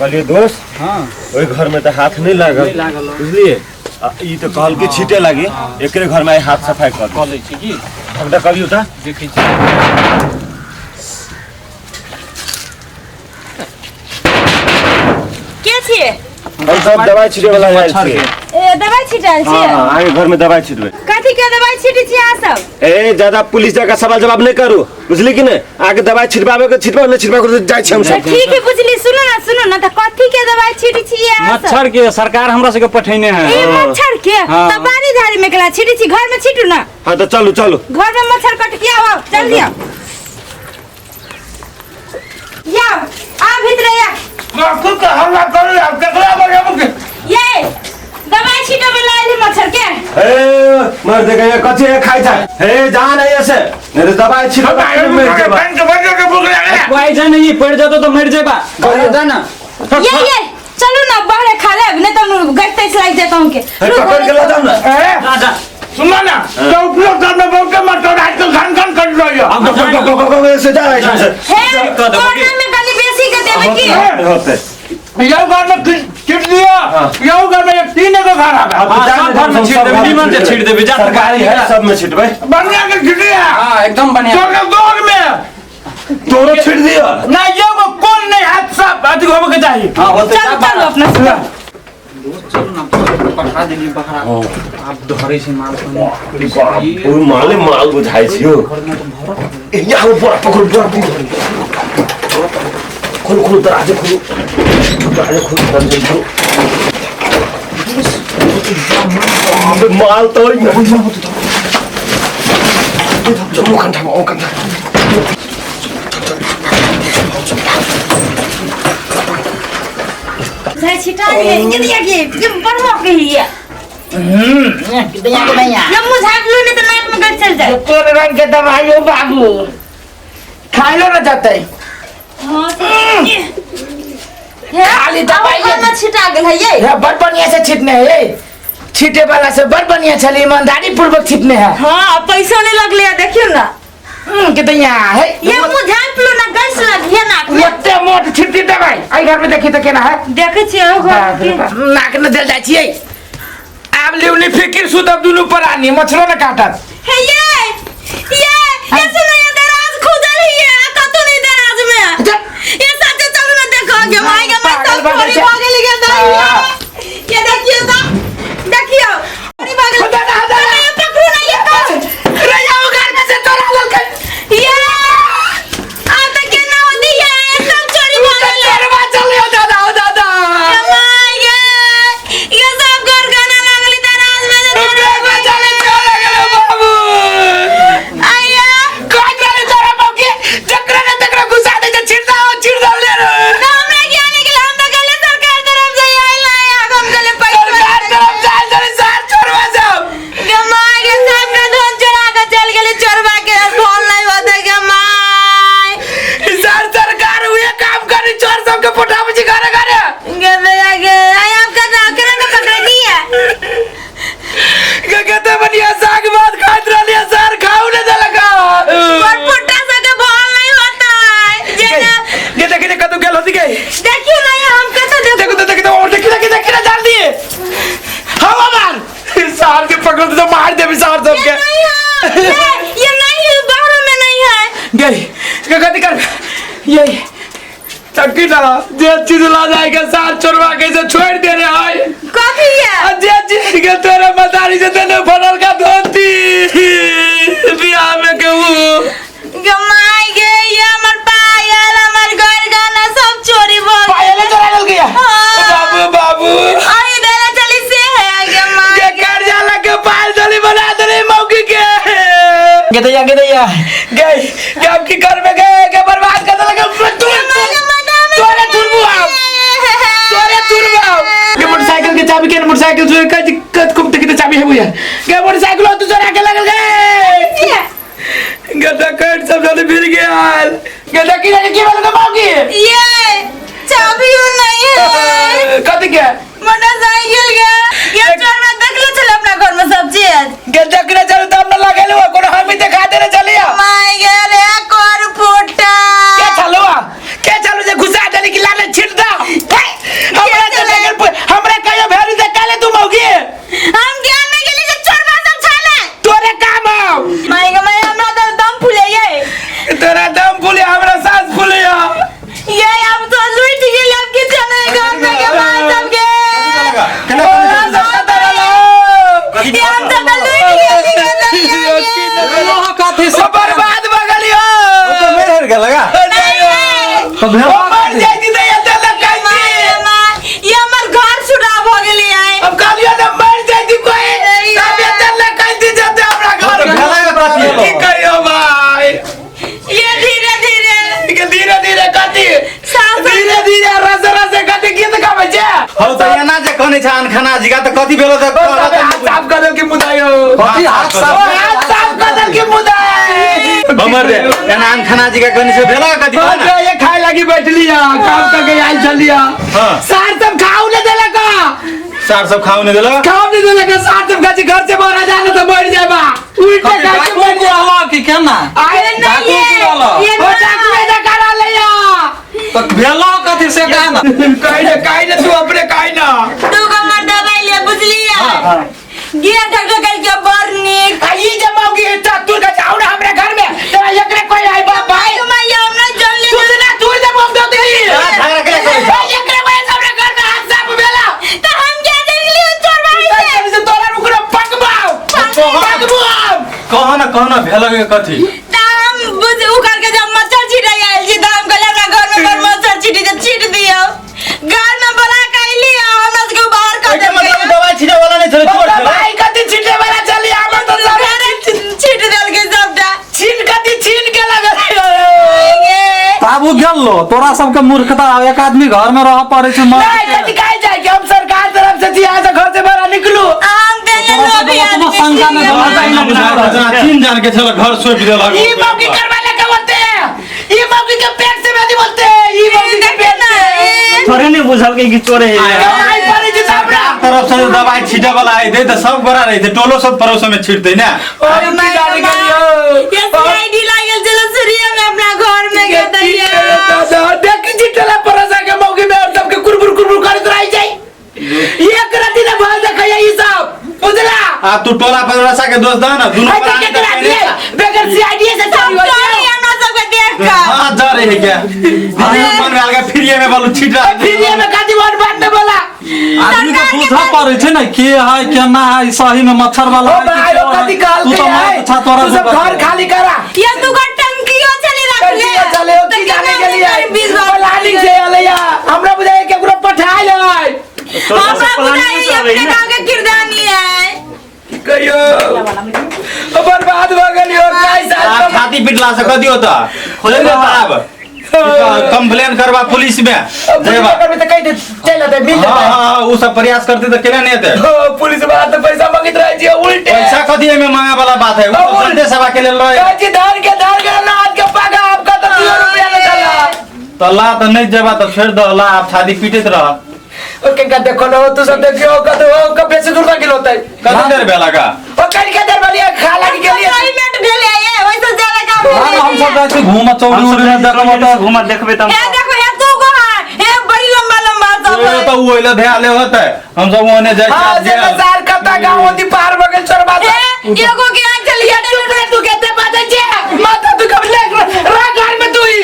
कहलिए दोस्त हाँ ओहि घर में तऽ हाथ नहीं लागल नहीं लागल। बुझलिए आ ई तऽ कहल कि छीटे लागी एकरे घर में आइ हाथ सफाई कर कऽ लै छी की हम तऽ करियौ तऽ देखै छी के छियै हम सब दवाई छिटे वाला आयल मच्छर छियै के। ए दवाई छिटल हाँ छियै हाँ आगे घर में दवाई छिटबै कथी के दवाई छिटै छियै अहाँ सब ए ज्यादा पुलिस जगह सवाल जवाब नहीं करू बुझली कि नहीं आगे दवाई छिटबाबे के छिटबाबे नहीं छिटबाबे के जाइ छी हम तऽ सब ठीक है बुझली सुनू ना सुनू ना तऽ कथी के दवाई छिटै छियै अहाँ सब मच्छर के सरकार हमरा सबके पठेने है ए मच्छर के हाँ। तऽ बाड़ी झाड़ी में केला छिटै छी घर में छिटू ना हाँ तो चलू चलू घर में मच्छर कट के आओ जल्दी आओ या आ भीतर या बापू के हल्ला करू आब केकरा बजाबू के ये दवाई छिटो में लायल है मच्छर के ए मर देगा ये कथी है खाइ छै हे जान है ऐसे नहीं तो दवाई छिटबा के मर जेबा बैंक के बजे के भूख लागल कोई जा नहीं पड़ जातो तो मर जेबा घरे जा ना ये ये चलू ना बाहर खा ले नहीं तो गट्टे से लाग जाता हूं के हे पकड़ के ला जाओ ना ए जा जा सुनो ना तो उपयोग करने बहुते मच्छर आजकल घन घन कर रही है अब गो गो गो गो ऐसे जा ऐसे हे कऽ देबो की? कोना में कनी बेसी के देबे की होते यौ घर में छिट दियो यौ घर में एक तीन एगो घर आगा हाँ, सब घर में छिट देबै, नीमन से छिट देबै, जा सरकारी है सब में छिटबै बढ़िया के छिटिया हाँ एकदम बढ़िया तोरे गोर में तोरो छिट दियो ना यौ को कोन नहीं हाथ सब अथी होबे के चाहिए हाँ होते चल चल अपना चलू ना पठा देलियै बकरा आब धरै छै माल बाप रे, माले माल बुझाइ छी यौ ए, यहाँ बोरा पकड़ू बोरा पकड़ू खोलू खोलू दराजे खोलू दराजे खोलू दराजे खोलू बाप रे, माल तो मुखन ठामा मुखन जाय छिटा गेलै ये दिया के ये बढ़वा के हिया दैया के दैया ये मुंह झाँक लो नहीं तो नाक में गड़ चल जाए कोन रंग के दवाई हो बाबू खाइलो न जतै हाँ खाली दवाई अब में छिटा गेल है ये हे बड़ बढ़िया से छिटने है छीटे वाला से बड़ बढ़िया छली ईमानदारी पूर्वक छिटने है हाँ पैसा नहीं लगले है देखियो ना के दैया है ये मुंह झाँक लो ना गड़ लग है नाक में ओते मोट छिटती दवाई एहि घर में देखी तो केना है देखे छियै ओ घर बाप रे के बाप, नाक न जल जाइ छियै आब लिउनी फिकिर सुतब दुनू प्राणी मच्छरो न काटत हे ये ये सुनो ये दराज खुजल ही है आ कतौ नहीं दराज में जा। ये सच्चे चलो ना देखो के माई के माई पागल सब भऽ गेल चोरी छै। भऽ गेल के दाई ये देखियो तो देखियो चोरी भऽ गेल हटा, हटा, हटा। ये पकड़ो ना ये तो रे जाओ घर में से तोरा ललकै ये आ तो केना होती है सब चोरी भऽ गेल चोरबा चलियो दादा हो दादा माई गे ये सब घर गाना लागली दराज में से बेगो चले चले गेलो बाबू आया कौन करे तोरा बाप के जकरा ने तकरा घुसा दे छै छिड़ दाओ छिड़ दाओ ले रे ना हमरा ज्ञान निकले हम तो गले सरकार तरफ से आइल ना आग हम गले पैसा सरकार तरफ जाल चले सार चोरबा सब गमाय के सब का धन चोरा के चल गेले चोरबा के फोन नहीं होते गमाय सार सरकार उहे काम करी चोर सबके पठाबै छी घरे घरे गे भैया गे आई आपका ना केना के पकड़ दिया के कते बढ़िया साग भात खाइत रहलियै सार खाऊ ने देलक पर पुट्टा से के फोन नहीं होता है जेना के देखी ने कतौ गेल होती गई देखियो नहीं हम कतो देखो देखो तो देखो तो और देखी देखी देखी ना डाल दिए हवा मार सार के पकड़ तो मार देबी सार ये सबके नहीं है ये नहीं है बाहर में नहीं है गई के गति कर ये चक्की डाला जे चीज ला जाएगा सार चोरवा के से छोड़ दे रहे है कथी है आ जे चीज के तोरे मदारी से देने फड़ल का धोती बियाह में के ऊ गमाय गे ये हमर पायल हमर घर गाना सब चोरी भ गेल पायल चोरा गेल गया हाँ। बाबू बाबू आई देला चली से है गमाय के कर जाला के पायल चली बना दे मौकी के गे दैया गे दैया गई के अब की कर में गए के बर्बाद कर देलक तोरे तुरबू आप तोरे तुरबू आप के मोटरसाइकिल के चाबी के मोटरसाइकिल जो कज कत कुप के चाबी है बुया के मोटरसाइकिल तू चोरा के लगल गए गड्ढा कट सब जल्दी फिर गया गड्ढा की जाके की बोल के मौकी ये चाबी नहीं है कथी के मोटरसाइकिल के ये चोर में देख लो चल अपना घर में सब चीज के देखने चलू तब न लगेलू कोनो हम ही देखा देने चलिया माय गे रे कर फुटा के चलुआ के चलू जे घुसा देली कि लाने छिट दा हे, भेल ओ मर जाई थी त एते ना माय कहती माय, ये हमर घर छुड़ा भ गेली है। अब कहलियो ना मर जाई थी कोई तब एते ना कहती जते हमरा घर तो भेला के कथी की कहियो भाई ये धीरे धीरे के धीरे धीरे कथी सास धीरे धीरे रसे रसे कथी गीत गाबै छै हौ त एना जे कहने छै अनखाना जिगा त कथी भेलो त ओ सबे हाथ साफ कर देल की मुदाई हो कथी हाथ ओ साफ हाथ साफ कर देल की मुदाई हमर रे एना अनखाना जिगा कहने छै भेला कथी ओ कहना? ये खाए लागी बैठलिया काम करके आयल छलिया हाँ। सार सब खाऊ ने देलक सार सब खाऊ ने देलक खाऊ ने देलक सार सब गाछी घर से बाहर जाने तो मर जाबा उल्टे गाछी मर डाकू रहला कि केना आए ये नहीं डाकू ये ये ओ ना। डाकू ने करा लिया तो भेलो कथी से कहा ना काहे ने काहे ने तू अपने काहे ना तू को मर दवाई ले बुझलिया गियर ढक ढक के बड़ नीक आ ई जमाओ की तू का जाऊ ना हमरे घर में तेरा एकरे कोई आई बाप भाई मैया हम ना जल तू ना तू जब हम दो दी झगड़ा के करै छै? एकरे वजह से हमरे घर में हाथ साफ भेला तो हम क्या देख लियो चोर भाई से से तोरा रुकरो पकबाओ पकबो हम कह न कह न भेल के कथी ता हम बुझ उ करके जब मच्छर छिटै आयल छी त हम कहले हमरा घर में बड़ मच्छर छिटी त छीट दियो घर में बोला के अइली आ हमरा सबके बाहर कर एकर मतलब देलकै दवाई छिटे वाला नहीं छले चोर छले भाई कथी छिटे वाला चली हमर तो सब छीट देलकै सबटा छीन कथी छीन के लगल ये बाबू गेलो तोरा सबके मूर्खता एक आदमी घर में रह पड़े छै मर नहीं कथी काहे जाए कि हम सरकार तरफ से जी आज घर से बाहर निकलू हम तेने तोरा लोभी सबके कोनो आदमी शंका नहि छियै। रहल। नहीं बुझाइ जेना चीन जान के छल घर सौंप देलक ई मौकी करवा लगे बोलते हैं ई मौकी के पेट से भी बोलते हैं ई मौकी के देखिए पेट ना, से ये थोड़े नहीं बुझल के कि चोरे है कमाई पड़े जी सबरा तरफ से दवाई छिटे वाला आइ दे त सब गोरा रहते टोलो सब पड़ोस में छिटते ना और की जाने के लिए ये सीआईडी लागल छलै सूर्या में अपना घर में के दैया देखी चिटला परोसा के मौकी में और सबके कुरबुर कुरबुर करत रह जाई एक राती ने भाल देखैया ई सब बुझला आ तू टोला पड़ोसा के दोस्त दा ना दुनू आई तो प्राणी केकरा त दिए बगैर सीआईडी से सब चोरी हो चोरी हमरा सबके देख कऽ हां जा रहे है क्या मन में अलगा फिरिए में बालू छिट रहा फिर ये में काजी वन बात ने बोला आदमी के बुझऽ पड़े छै ने के है केना है सही में मच्छर वाला ओ है कि भाई ओ चोर है। कथी कहल तू के तो है मर्द छा तोरा तू सब घर खाली करा ये दूगो टंकियो छलै रखले टंकियो चले हो की तऽ जाने केना के लिए बीस बार प्लानिंग से अले हमरा बुझाए केकरो पठायल है हमरा बुझाइ ये अपने गाँव के किरदानी है कहियो ओ बर्बाद भ गेलियो कई साल आ छाती पिटला से कथी होता खोले दे आब कंप्लेन करबा पुलिस में पुलिस जेबा करबे त कहि दे चल अते मिल हाँ जेतै हाँ हाँ, उ सब प्रयास करते त केना नहीं हेतै ओ, पुलिस वाला त पैसा मांगैत रहै छै उल्टे पैसा कथी एमे मांगे वाला बात है उ और- जनते सेवा के लेल रहे कहै छी धान के धान के ना आज के पागा आपका त 2 रुपया न चला त ला त नहीं जेबा त छोड़ दह ला आप छाती पीटैत रह ओ के देखो न तू सब देखियो कत ओ कब बेसी दूर तक गेल होतै कथी देर भेला का ओ कल के दर वाली खा लागी गेलिए पेमेंट भेलै ये ओइसे ज्यादा काम हाँ, भेलै हम सब जाइ छी घूमऽ चौरी उरी में देखबऽ तऽ घूमत देखबै त हे देखो हे दूगो है हे बड़ी लंबा लंबा सब ओ है त उ ओइला धया ले होतै हम सब ओने जाइ हां छी से त सार कता गांव होती पार बगल चोरबा हे एगो के आंख चली ये चुप रे तू केते बाजै छे माथा तू कब ले रह घर में तू ही